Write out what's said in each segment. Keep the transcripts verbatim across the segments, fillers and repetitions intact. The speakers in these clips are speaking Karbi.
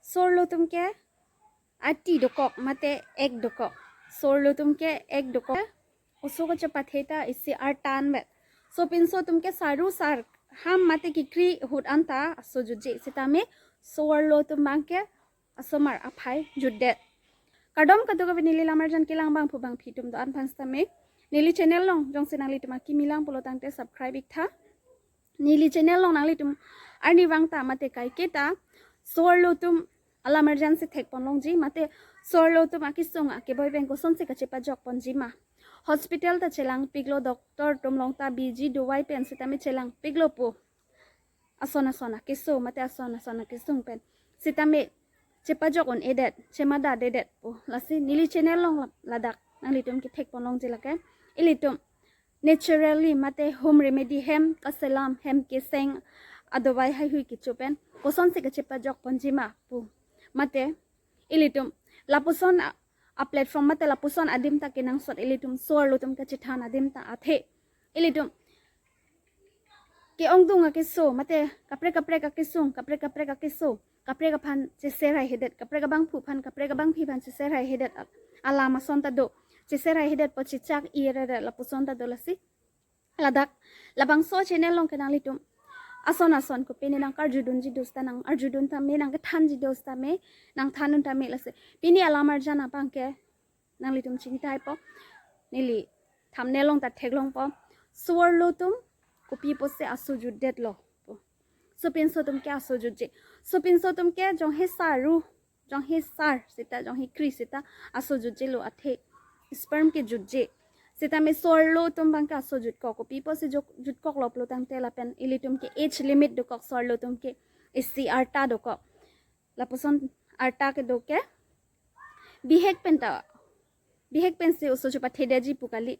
Sorlo atum ke ati dokok mate ek dokok. Sorlo atum ke ek dokok. Oso kachepathe ta isi arta anvet. Sopinso atum ke saru sar ham mate kekri ahut anta aso jutje sitame sorlo atum abangke asomar aphai jutdet. Kardom kadokave neli lamarjan kelang abangphu abangphi atum do-an aphan sitame neli channel along jongsi nanglitum akimi lang pulo tangte subscribe iktha. Neli channel along nanglitum arnivang ta mate kaiketa sorlo atum alamarjan si thekpon longji mate sorlo atum akesung akeboi pen kosonsi kachepajok ponji ma. Hospital ta chelangpiklo, doctor atum along ta biji dovai pen sitame chelangpiklo pu. Ason ason akeso mate ason ason akesung pen sitame chepajok un-edet, chemada dedet pu. Lasi neli channel along la-, ladak nanglitum kethekpon longji lake. Ilitum naturally mate home remedy hem kaselam hem keseng adovai haihui kecho pen kosonsi kachepajok ponji ma pu. Mate ilitum lapuson a, a platform mate lapuson adim ta kenangsot ilitum sorlo atum kachethan adim ta athe ilitum ke-ongdung akeso mate kaprek kaprek akesung, kaprek kaprek akeso, kaprek aphan cheser haihedet, kaprek abangphu aphan, kaprek abangphi aphan cheser haihedet al-, alam ason ta do, cheser haihedet po chechak i-eredet lapuson ta do. Lasi ladak labangso channel along ke nanglitum ason ason kopine nangkarjudunji do sita, nangarjudun tame, nangkethanji do sitame nangthandun tame. Lasi pini alamarjan abangke nanglitum chinithaipo, neli thumbnail along ta theklongpo. Sorlo atum kopi pusi aso jutdetlo pu. Sopinso atum ke aso jutje. Sopinso atum ke jonghe saru, jonghe sar sita, jonghe kri sita aso jutjelo athe sperm ke jutje. Sitame sorlo atum abangke aso jutkok. Kopi pusi jut-, jutkoklo pulo tangte lapen ilitum ke age limit dokok, sorlo atum ke isi arta dokok. Lapuson arta kedo ke bihek pen ta, bihek pensi oso chepathedeji pu kali.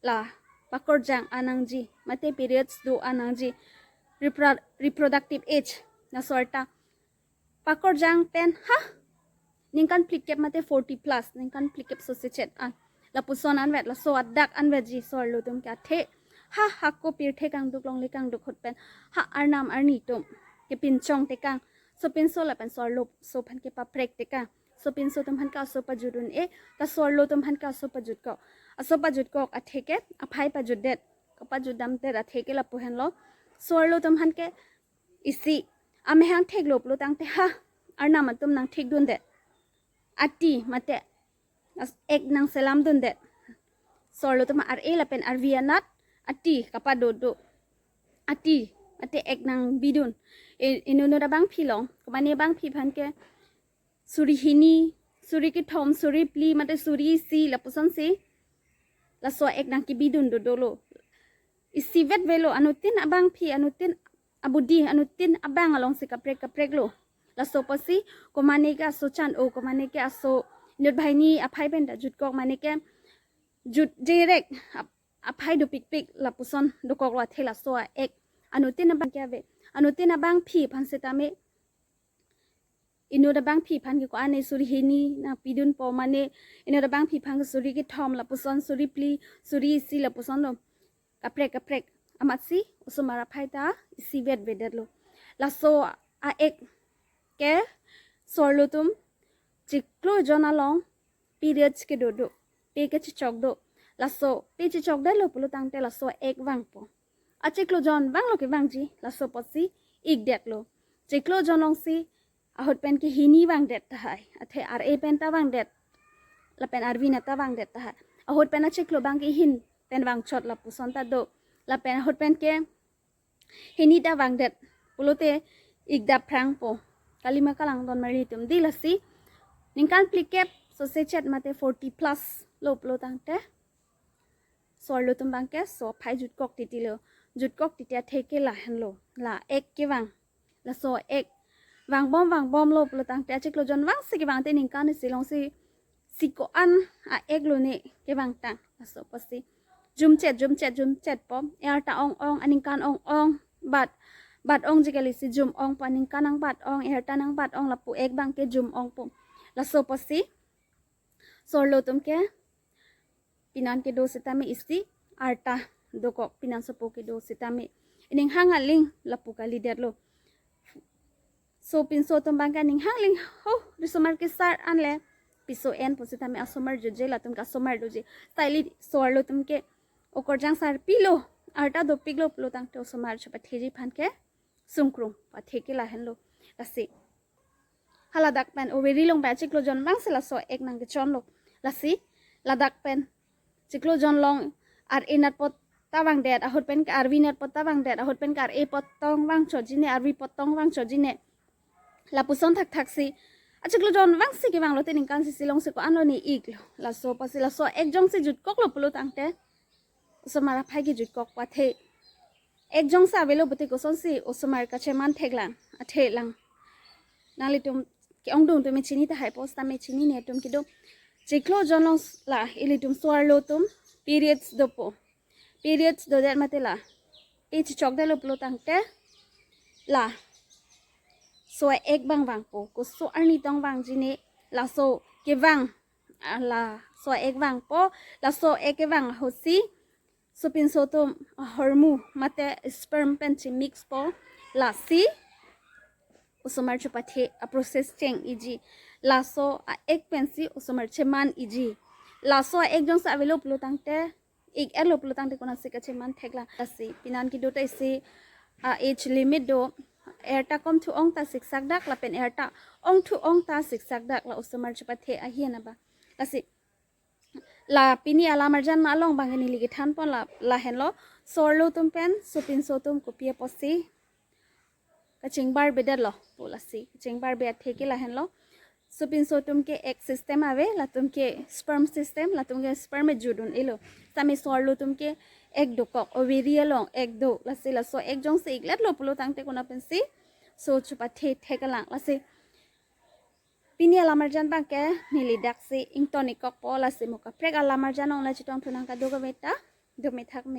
La pakorjang an nangji mate periods do an nangji, repro-, reproductive age laso arta. Pakorjang pen ha ningkan phlikep mate forty plus, ningkan phlikep sose chet an, lapuson anvet, laso adak anvetji sorlo atum ke athe ha hako pirthe kangduk longle kangduk ahut pen ha arnam arni atum kepinchong tekang, sopinso lapen sorlo aso aphan kepaprek tekang. Sopinso atum aphan ke aso pajut un-e, ta sorlo atum aphan ke aso pajutkok. Aso pajutkok athe ke aphai pajutdet, kapajutdamdet athe ke lapu henlo. Sorlo atum aphan ke isi amahang theklo pulo tangte ha arnam atum nangthekdundet, ati mate as-, ek nangselamdundet. Sorlo atum ar-e lapen arvi anat ati kapadodo, ati mate ek nangbidun. I-, inut inut abangphi along, komane abangphi aphan ke suri hini, suri kethom, suri phli mate suri isi lapusonsi laso ek nangkebidun dodolo. Isivet avelo, anuttin abangphi, anuttin abudi, anuttin abang alongsi kaprek kapreklo. Laso apotsi komane ke aso chan-o, komane ke aso inut banghini aphai pen ta jutkok, mane ke jut direct ap-, aphai dopikpik lapuson dokoklo athe laso a-ek anuttin abang ke ave. Anuttin abangphi aphan sitame inut abangphi aphan ke ko-an ne suri hini nangpidunpo, mane inut abangphi aphan ke suri kethom lapuson, suri phli, suri isi lapusonlo. Kaprek kaprek amatsi osomar aphai ta isivet vedetlo. Laso a-ek ke sorlo atum chiklo jon along periods kedodo, pe kechechokdo. Laso pe chechokdetlo pulo tangte laso ek vangpo. Achiklo jon vanglo kevangji, laso apotsi ikdetlo. Chiklo jon alongsi ahut pen ke hini vangdet tahai, athe ar-e pen ta vangdet, lapen arvi anat ta vangdet tahai. Ahut pen achiklo abang ke hin pen vangchot lapuson ta do. Lapen ahut pen ke hini ta vangdet pulote ikdaphrangpo. Kalima kalangdon marli atum, dei lasi ningkan phlikep sose chet mate forty plus lo pulo tangte sorlo atum abangke so aphai jutkok titilo. Jutkok titi athe ke lahenlo, la ek kevang. Laso ek vangbom vangbomlo pulo tangte achiklo jon vangsi kevang te ningkan isi alongsi si ko-an a-eklo ne kevangtang. Laso apotsi jumchet jumchet jumchetpo. Arta ong-ong, aningkan ong-ong, bat, bat ongji kalisi jum-ongpo, aningkan nangbat ong, arta nangbat ong, lapu ek abangke jum-ongpo. Laso apotsi sorlo atum ke pinan kedo sitame isi arta dokok, pinan sopo kedo sitame. Ining hang aling lapu kalidetlo. So pinso atum abang ke ning hangling ho, risomar kesar anle piso en pusitame asomar juje, latum ke asomar doji. Style so-arlo atum ke okorjang sarpilo, arta dopiklo pulo tangte osomar chepatheji aphan ke sungkrung pathe ke lahenlo. Lasi haladak pen ovary along pen chiklo jon abang si laso ek nang kechonlo. Lasi ladak pen chiklo jon along ar-e nat pot ta vangdet, ahut pen ke arvi nat pot ta vangdet, ahut pen ke ar-e pot tong vangchotji ne, arvi pot tong vangchotji ne. Lapuson thakthak si achiklo jon abang si kevanglo te ningkan isi along si ko-anlo ne iklo. Laso apotsi laso ek jongsi jutkoklo pulo tangte osomar aphai kejutkok pathe. Ek jongsi avelo pute kosonsi osomar kacheman theklang, athe lang. Nanglitum ke-ongdung atum chini tahai pusitame chinine atum kedo. Chiklo jon along la ilitum so-arlo atum periods dopo. Periods dodet mate la pe chechokdetlo pulo tangte la so-ek abang vangpo, koso arni tong vangji ne, laso kevang, ah, laso ek vangpo, laso ek kevang ahutsi sopinso atum ahormu mate sperm pen chemixpo, lasi osomar chepathe a-process cheng-iji. Laso a-ek pensi osomar cheman-iji. Laso a-ek jongsi avelo pulo tangte, ik-etlo pulo tangte konatsi kacheman theklang. Lasi pinan kedo ta isi a-age limit do, er ta kom thu-ong ta siksak dak lapen er ta ong thu-ong ta siksak dak, la osomar chepathe ahin abang. Lasi la pini alamarjan ma along abang neli kethanpon la lahenlo, so-arlo atum pen sopinso atum kopi apotsi kachingbar bedetlo pu lasi, kachingbar be athe ke lahenlo. Sopinso atum ke egg system ave, latum ke sperm system, latum ke sperm ejut un-elo. Sitame so-arlo atum ke egg dokok, ovary along egg do. Lasi laso egg jongsi ikletlo pulo tangte konat pensi so chepathe theklang. Lasi pini alamarjan abang ke neli daksi ington-ikkokpo, lasi mo kaprek alamarjan along le chetongthu nang kadokave ta, do methak me.